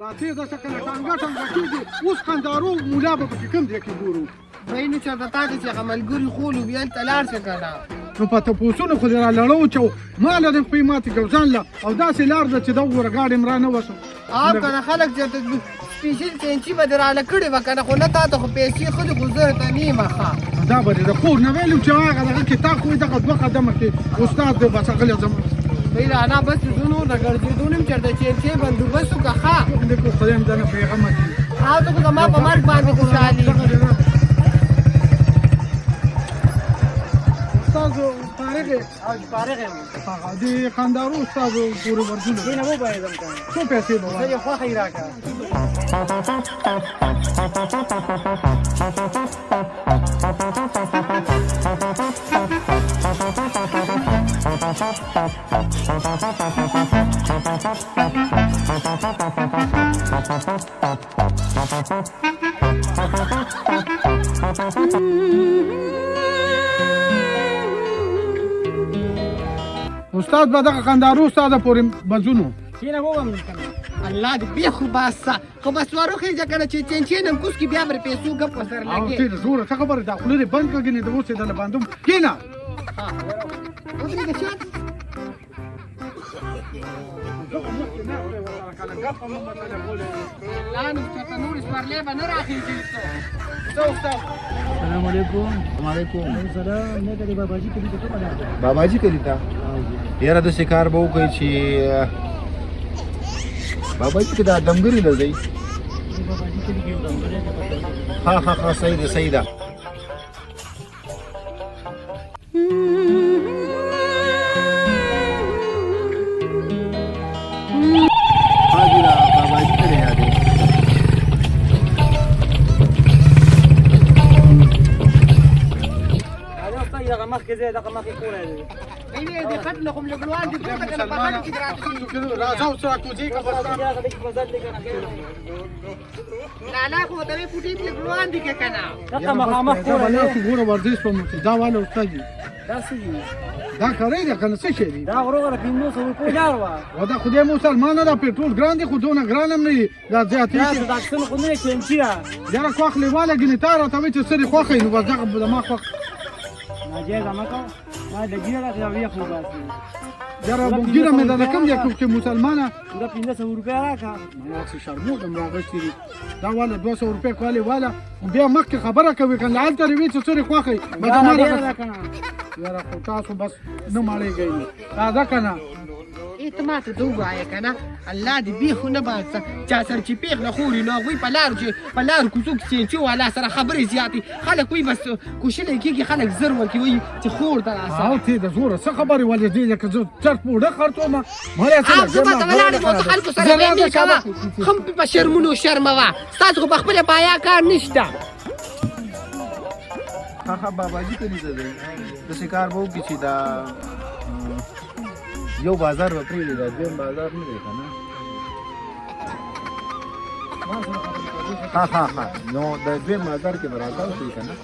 راتېزه شه کنه، ټانګه ټانګه کېږي. اوس قندارو مولا به پکې کوم ځای کې ګورو؟ وایي نو چېرته تا ته چې هغه ملګري خولو بیا هلته لاړ شه که نه. نو په تپوسونو خو دې را لړه وچو، ما له دې پښې ماتې کړه ځان له، او داسې لار ده چې دا وګوره ګاډی م را نه وسو. او که نه خلک چېرته سپیشل چینچي به دې راله کړې وه که نه، خو نه تا ته خو پیسې ښه دي، خو زه درته نه یم ښه. دا به دې د کور نه ویلي چې هغه دغه کې تا خو دغه دوه قدمه کې استاد دی، بس هغه له ځم. وایي لالا بس زه نور د ګرځېدو نه یم، چېرته چینچې بندوبست وکړه ښه. دې کو خدای هم درنه بېغمه کړي. او ته خو زما په مرګ باندې خوشحالي. استاد فارغ یې؟ او فارغ یم. هغه د قندارو استاد پورې ورځو دې نه وبایېدم که نه. څو پیسې به زه واخلې؟ یې خوښه یې راکړه. استاد به دغه قندارو استاد پورې بزونو کښېنه ووم که نه. الله دې بېخ وباسه، خو بس وروخېژه که نه چې چینچې نم کوز کړي، بیا پر پیسو ګپ ورسره او لګې. ته د زوره څه خبره، دا خوله دې بند کړه، ګنې د اوس یې درله بندوم. کښېنه. ودرېږه شاته. زه خو مخکې نه خولې ورسره که نه ګپ هم ورسره غولی. الله نو چېرته نورې سپرلۍ به نه راخېژي. څه استاد؟ السلام علیکم. علیکم سلام. نه د باباجي کلي ته کومه لار ده؟ باباجي کلي ته یاره داسې کار به وکړئ چې باباجي کې دا دمګري له ځئ. باباجي کلي کې یو دمګری دی. ها ها ها، صحیح ده صحیح ده. ها جي، دا باباجي کلی یادې. هغه دغه مخکې ځای، دغه مخکې کور دی. وایي دې خټ نه خو مې لږ لوان دي پورته که نه، په خټو کې دې راته. راځه اوس را کوزې که بس. لالا خو ورته وایي پوټې مې لږ لوان دي که نه. دغه مخامخ کور دی. ګوره ورزش په مو دا واله استاد دي. دا څه دي؟ دا کړی ده که نه، څه شی دي؟ دا غرو غره 500 روپو لار وه. و دا خدای مسلمانه، دا پټرول ګران دی، خو دونه ګران هم نه دي، دا زیاتې. دا څه ډاکسن خو نه چینچي ده. یاره خوښ لیواله ګنې تا راته وایي چې څه دې خوښ وي، نو بس دغه زما خوښ. ناجایزه مه کوه، ما د ږیره راکړه او یخ وباسي. یاره ږیره مې درله کوم ځای کې مسلمانه؟ پوره 500 روپۍ راکړه. ما څه شرموږ هم راغوستي دي. دا واله 200 روپۍ کوالې واله، بیا مخکې خبره کوي که نه، هلته دې وي چې څه دې خوښ وي. بس زما راغوستي. یاره خو تاسو بس نه مړېږئ، نو راځه که نه. ای ته ماته ته ووایه که نه، الله دې بېخ نه باسه، چا سره چې پېغله خوري نو هغوی په لارو چې په لارو کوڅو کې چینچې والا سره خبرې زیاتې، خلک وایي بس کوشلی کېږي، خلک زر ورکوي، وایي چې خور ته راسه. او ته د زوره څه خبرې ولې دې لکه زه چرت پوډه خرڅوم؟ مړی څه؟ او زه به ته ولاړ یم او ته خلکو سره ویمې کوه، خم په شرمونو شرموه، ستاسو خو په خپله پایا کار نشته. ها ها، باباجي کلي ته ځئ؟ داسې کار به وکړي چې دا یو بازار به پرېږدي، دا دویم بازار نه دی که نه؟ ها ها ها، نو د دویم بازار کې به راتاو شئ که نه؟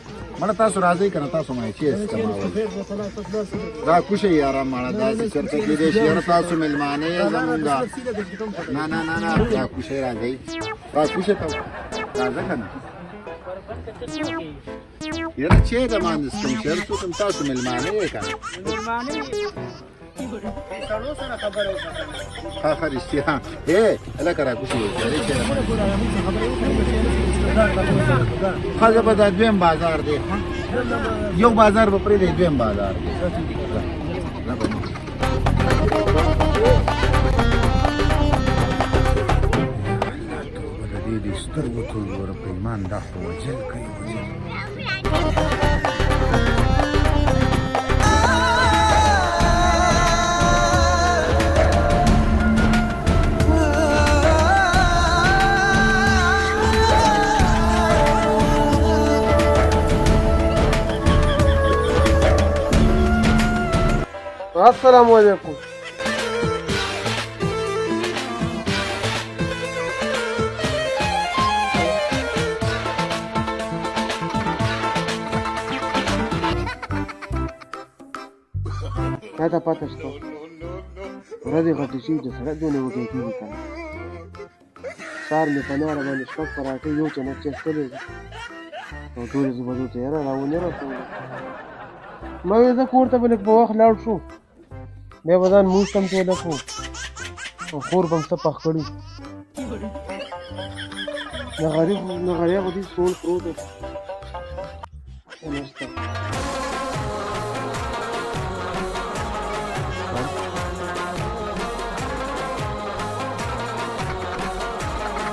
مړه تاسو راځئ که نه؟ تاسو ما چې استعمالوئ دا کوشه یاره، مړه داسې چېرته کېدای شي؟ یاره تاسو مېلمانه یې زمونږ. نه نه نه نه، دا کوشه راځئ، دا کوشه ته راځه که نه. یاره چې د باندې څکم چې هر څوک هم تاسو مېلمانه یې که نه؟ مېلمانه یې. سړو سره خبره وکړه. ها ها، رښتیا. ای هلکه را کوشي یو چې ښځه به دا دویم بازار دی، یو بازار به پرېږدی، دویم بازار دی. د دې د سترګو ته وګوره، په ایمان دا خو وژل کوي، وژل. السلام علیکم. تا ته پته شته، ورځې غټې شوي چې سړی دونه وږی کېږي که نه؟ سهار مې په ناره باندې شپږ پراټې یو چمچ چای څښلی دی او دولس بجو ته یاره راونه رسولو. ما ویل زه کور ته به لږ په وخت لاړ شو، بیا به ځان مونځ ته هم ټوله کړو او خور به هم څه پخ کړي. نغری خو دې سوړ پروت دی، نشته.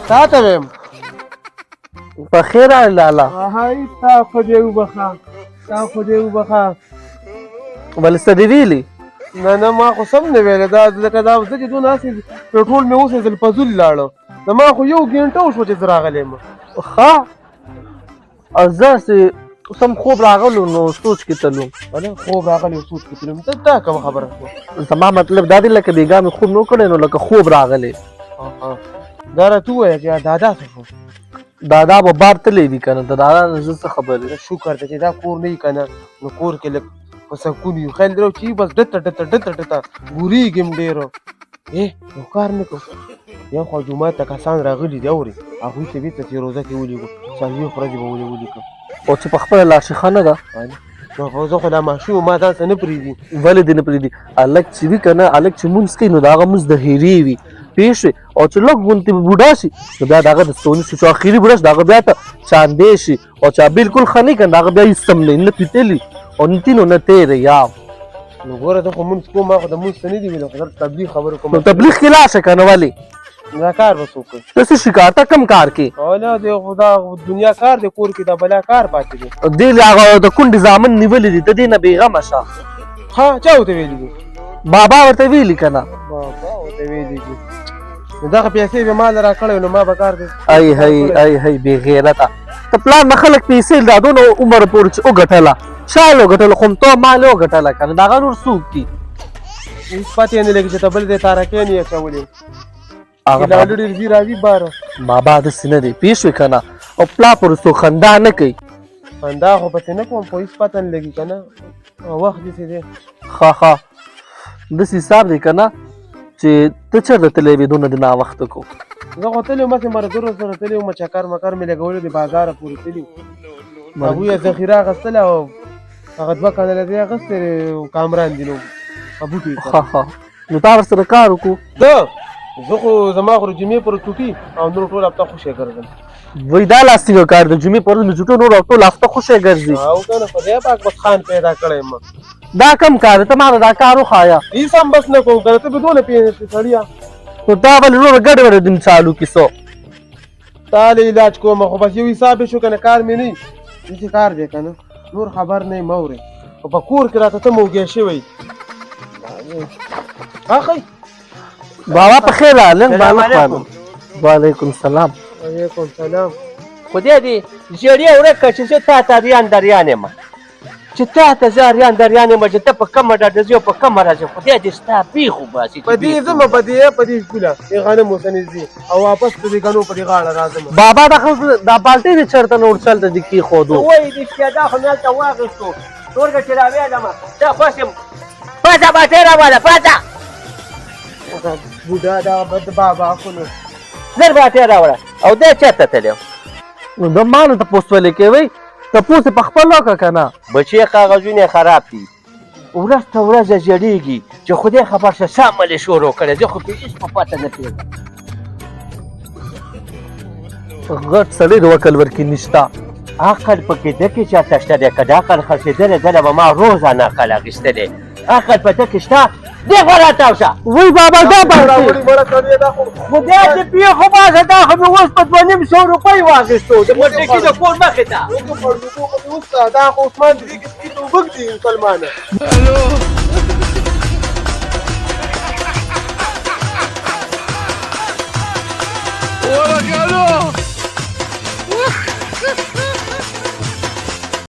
تا ته ویم په خیر راغلی لالا. های تا خو دې وبخښه، تا خو دې وبخښه. ولې څه دې ویلي؟ نه نه، ما خو سم نه ویلی. دا لکه دا زه چې دونه هسې پټرول مې وسوځل فضول لاړه، زما خو یو ګنټه وشوه چې زه راغلی یم. ښه، او زه هسې سم خوب راغلو نو سوچ کې تلو. ولې خوب راغلی او سوچ کې تلم؟ ته دا کومه خبره شوه؟ زما مطلب دا دی لکه بېګا مې خوب نه کړی نو لکه خوب راغلی. دا راته ووایه چې دادا څه شو؟ دادا به بار تللی وي که نه، د دادا نه زه څه خبر یم. شکر دی چې دا کور نه وي که نه نو کور کې لږ په سکون یو. خیال درو چې بس ډته ډته ډته ډته ګورېږم ډېر. یو کار نه کوم، یو خو جومات ته کسان راغلي دي اورې، هغوی ته بېرته چې روزه کې ولیکو 40 ورځې به ولې ولیکم. او چې په خپله لاړ شي ښه نه ده؟ نو خو زه خو لا ماشوم یم، ما ځان څه نه پرېږدي. ولې دې نه پرېږدي؟ هلک چې وي که نه، هلک چې مونځ کوي نو د هغه مونځ د هېرې وي، پوه شوې؟ او چې لږ غوندې بوډا شي نو بیا د هغه د ستوني شي، چې اخري بوډا شي د هغه بیا ته چاندی شي، او چې بالکل ښه نه که نه د هغه بیا هېڅ هم نه، نه پیتلي او نه تین او نه تېری. یا نو ګوره زه خو مونځ کوم، ما خو د مونځ څه نه دي ویلي، خو درته تبلیغ خبرې کوم. نو تبلیغ کې لاړ شه که نه. ولې دا کار به څوک کوي؟ ته څه شي کار، ته کوم کار کې؟ او نه دی خو دا دنیا کار دی، کور کې دا بلا کار پاتې دی. دې له هغه د کونډې زامن نیولي دي، د دې نه بېغمه شه. ها چا ورته ویلي دي؟ بابا ورته ویلي که نه؟ بابا ورته ویلي دي. نو دغه پیسې به ما له راکړی نو ما به کار دی. ای هی ای هی بېغیرته، ته پلار نه خلک پیسې دا دونه عمر پورې چې وګټله، چا یې وګټله؟ خو ته مال یې وګټله که نه، د هغه نور څوک دي؟ هېڅ پته یې نه لګي چې ته بل ځای تارکې نه یې اچولې. هغه لاړو ډېر ځي راځي باره. بابا داسې نه دی، پوه شوې که نه؟ او پلار پر څوک خندا نه کوي. خندا خو پسې نه کوم، خو هېڅ پته نه لګي که نه، وخت داسې دی. ښه ښه، داسې حساب دی که نه چې ته چېرته تللی وې دونه دې ناوخته کو؟ زه خو تللی وم، هسې ملګرو سره تللی وم، چکر مکر مې لګولی دی، بازاره پورې تللی وم. هغوی یې ذخیره اخیستله او هغه دوه کنله دی اخیستی کامران دي نو په بوټو یې. ښه ښه، نو تا ورسره کار وکړو؟ ده زه خو زما خو د جمعې پر چوټي او نور ټول هفته خوشی ګرځم. وایي دا لا څنګه کار د جمعې پر ورځ مې چوټي نور ټول هفته خوشی ګرځي. او که نه خدای پاک بس خان پیدا کړی یم. دا کم کار دی، ته ما ته دا کار وښایه. هېڅ هم بس نه کوم که نه، ته به دونه پېژنې سړیه. نو دا ولې نوره ګډه وډه دین چالو کیسو؟ تا له علاج کوم خو بس یو حساب یې شو که نه، کار مې نه وي. داسې کار دی که نه، نور خبر نه یم اورې، خو په کور کې راته ته موږی شوی. اخی بابا په خیر راغلم. وعلیکم سلام. وعلیکم سلام. خدای دې ژړې ورکه چې زه تا ته اریان دریان یم، چې تا ته زه اریان دریان یم، چې ته په کومه ډډه ځې او په کومه راځې، خدای دې ستا بیخ وباسي. په دې ځمه، په دې په دې پوله دې غنم اوسه نږدې او واپس په دې ګنو په دې غاړه راځم. بابا دا خو دا بالټۍ دې چېرته نور چلته دې کېښودو؟ وایي رښتیا، دا خو مې هلته واخیستو، ټولګه چې راویلمه دا خوښ یم. پاڅه بالټۍ راواله، پاڅه. بوډا دا بد بابا خو نو زر بالټۍ راوړه. او دا چېرته تللی؟ نو د ما نه تپوس ولې کوئ؟ تپوس یې په خپل وکړه که نه. بچې کاغذونه یې خراب دي، ورځ ته ورځ ژړېږي چې خدای خبر شه څه عمل یې شروع کړی، زه خو پرې هېڅ په پته نه پوهېږم. غټ سړی د وکل ورکې نشته. عقل پکې ده کې چېرته شته دی؟ که د عقل خرڅېدلی دله به ما روزانه عقل اخیستلی. عقل په ده کې شته؟ دې خوا راتاو شه. وایي بابا دا بالټۍ خدای دې پېښ وباسه، دا خو مې اوس په 250 روپۍ واخیستو د مرتکي د کور مخې ته. دا خو عثمان دې کې سپي ته اوبه ږدي مسلمانه.